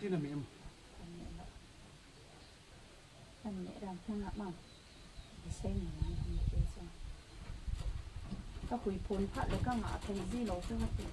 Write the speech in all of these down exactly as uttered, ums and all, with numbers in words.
Tina mi em. Kan ne ram phun la ma. Sei ni ni ni ke sa. Ka hui phun phat le ka nga thei ji lo chu ka ti.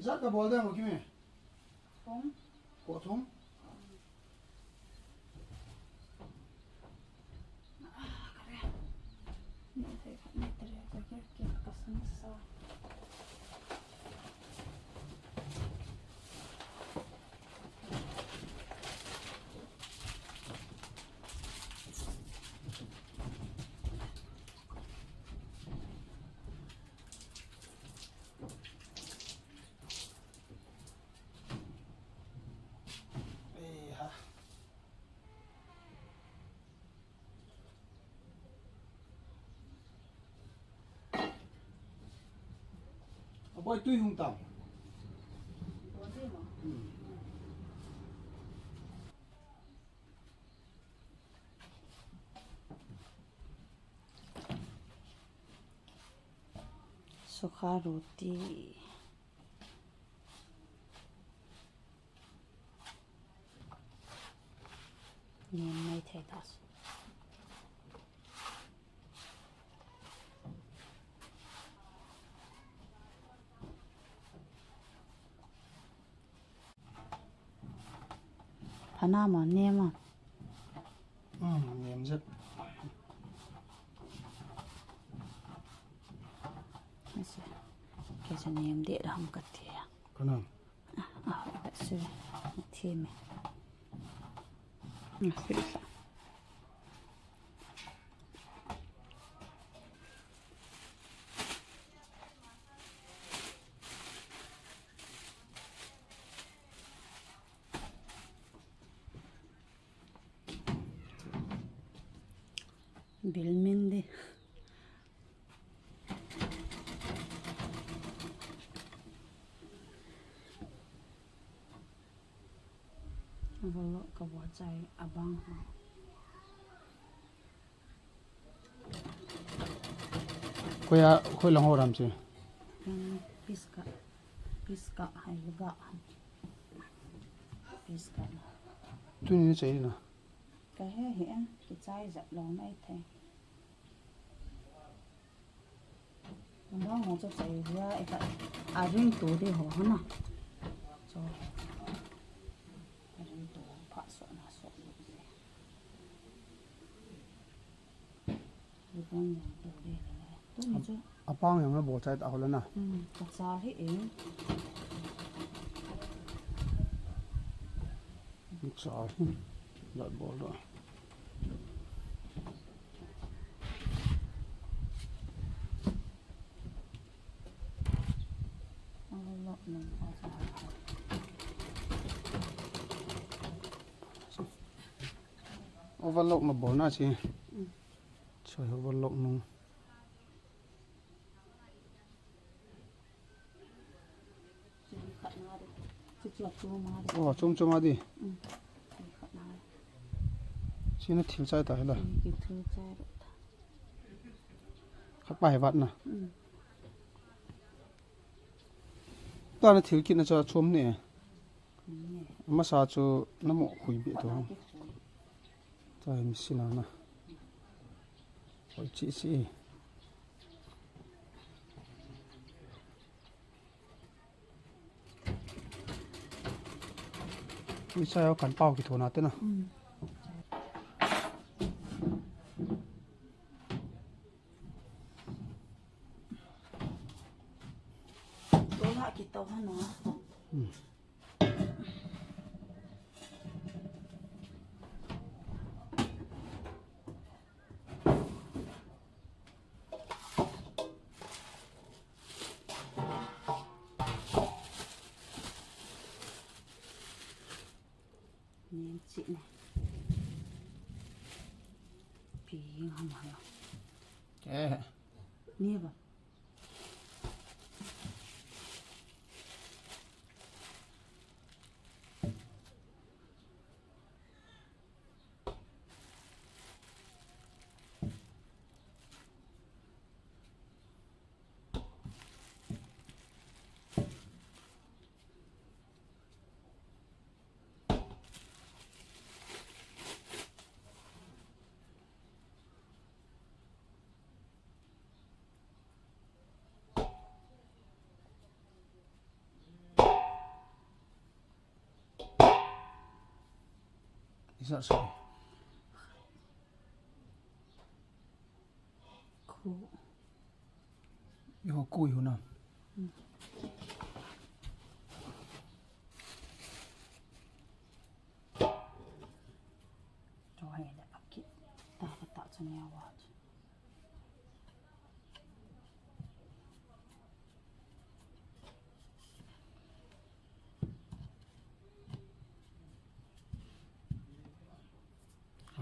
Ijat kabol ding ham Kimi? Thum. Ko thum? Aboi, tui hung tam. Hmm. Sukha roti. Nem mai thei ta. Phana ma, nem a. Hmm, nem jep. Ase. Kei chu nem deh ham kati a. Kana. Ah, ah, ase. Thim e. Ase. Bil min di. Overlock ka bol chai abang ho. Koi a, koi lang ho ram chu. Yang piska, piska hai ga. Piska. Tuni na chai na. Ka he he a, kichai jep lou mai thei. Abang mo chu chai hia, eka a ring tu di ho hana. Chu. A ring tu pha so na so. Abang tu di le. Tu ni chu. Apang jong na bol chai ta ho le na. Hmm, ka chal hi e. Chal hi. Lat bol da. Overlock na bol na chi. Mm. Choi overlock nung. Oh, chom chom a di. China thil chai ta hila. Khat pa he vat na. Ta na thil kit na cha chom ne. Masa chu na mo hui be to. Ta mi sina na. Oi chi chi. Ni sa yo kan pau ki thona te na. Mm. Tola ki to ha na. Mm. Nen chi ne. Pi ham ham. Eh. Ni ba. Is that so? Khu. Iho khu iho na. Hmm. Cho hai le pakit. Ta ka ta cho ne wa.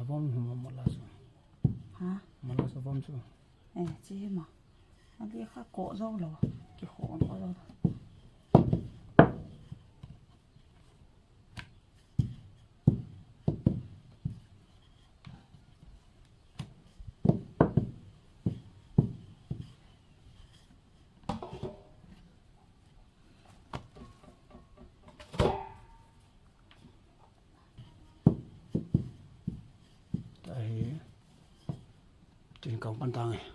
Avom hum mola so. Ha? Mola so vom so. Eh, chi ma. Ali kha ko zo lo. Ki ko ko zo lo. Tahi. Tin kong pan tang eh.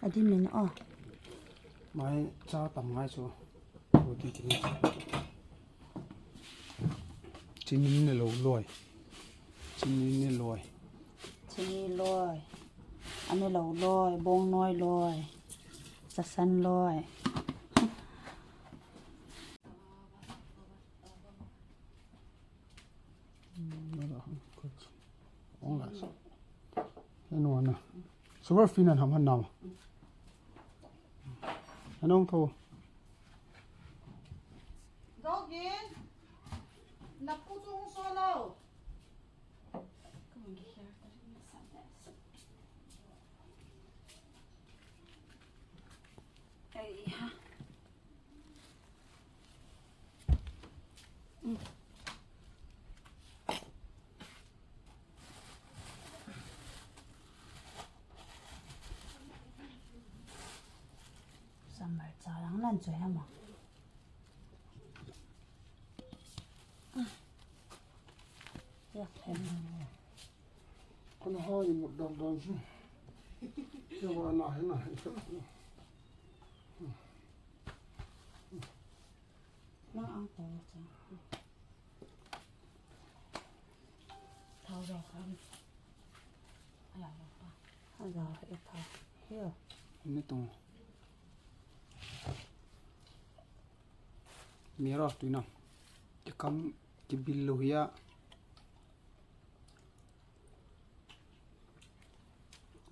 Adi min o. Mai cha tam ngai chu. Odi kini. Chini ne lo loi. Chini ne loi. Chini loi. Ane lo loi, bong noi loi. Chasan loi. Ong la sa. Eno na. Sugar free nan ham han nam. Anong tho. Dogin. Napu chung solo. Come on, get here. Hey, ha. Summer cha lang nan chu hema. Ya, em. Kana ha imut dang dang si. Kya ba na hai na. Nang ang tao cha. Thao rau kha. Aya rau pa. Aya e thao. Hiya. Ni tung. Mi rau tu na. Ki kam ki bil lo hiya.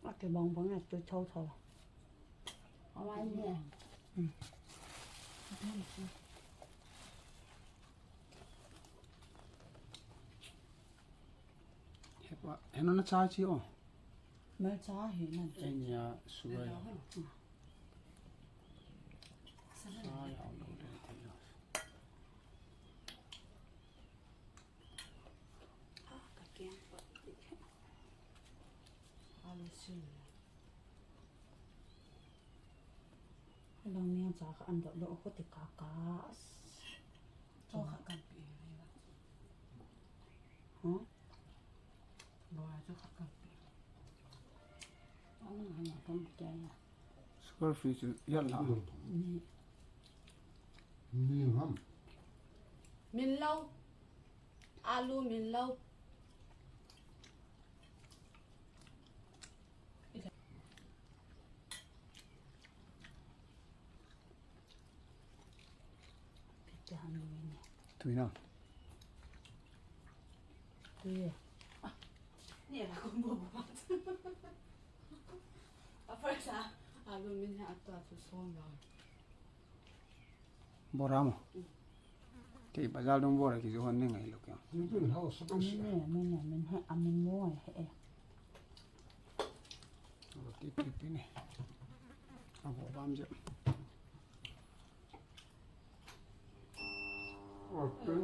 Ake bong bong e tu thao thao. Awa ni. Hmm. Hepa, heno na cha chi o. Na cha hi na. Enya suga ya. Sa ya lo le te lo. Alu sil. Hello, ni cha kha an do lo ko ti ka ka. Cho kha kan pi. Huh? Bo cho kha kan pi. Ang han kan pi ya. Sugar free chu ya la. Ni. Ni ham. Min lo. Alu min lo. Tui na. Tui e. Ni la ko bo bo. A first a, alu min ha to a tu song la. Bora mo. Kei bazar dong bora ki jo hon ne ngai lo kya. Amin ne, amin ne, amin he, amin mo he e. Alo ti ti ti ne. Abo bam je. Okay.